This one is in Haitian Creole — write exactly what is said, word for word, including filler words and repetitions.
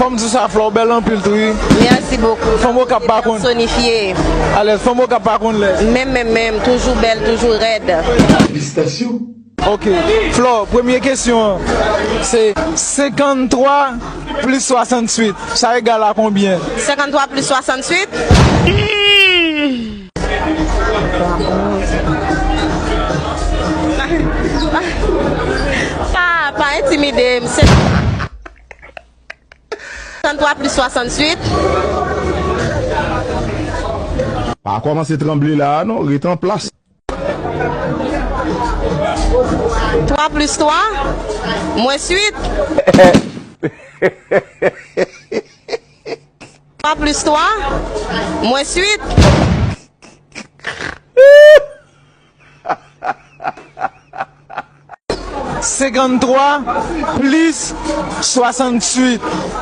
Fò m di w sa, Flò, w bèl anpil tou, wi. Mèsi bokou. Fanm Okap pa konn. Pèsonifye. Alèz, fanm Okap pa konn lè. Menm, menm, menm. Toujou bèl, toujou rèd. Felisitasyon. Ok. Flò, premye kesyon an, se senkanntwa plis swasanntuit. Sa egal a konbyen? Senkanntwa plis swasanntuit? Pa, pa entimide m. Se senkanntwa plis swasanntuit. Pa kòmanse tranble la a non, ret an plas. Twa plis twa, mwens uit. Twa plis twa, mwens uit. Senkanntwa plis swasanntuit.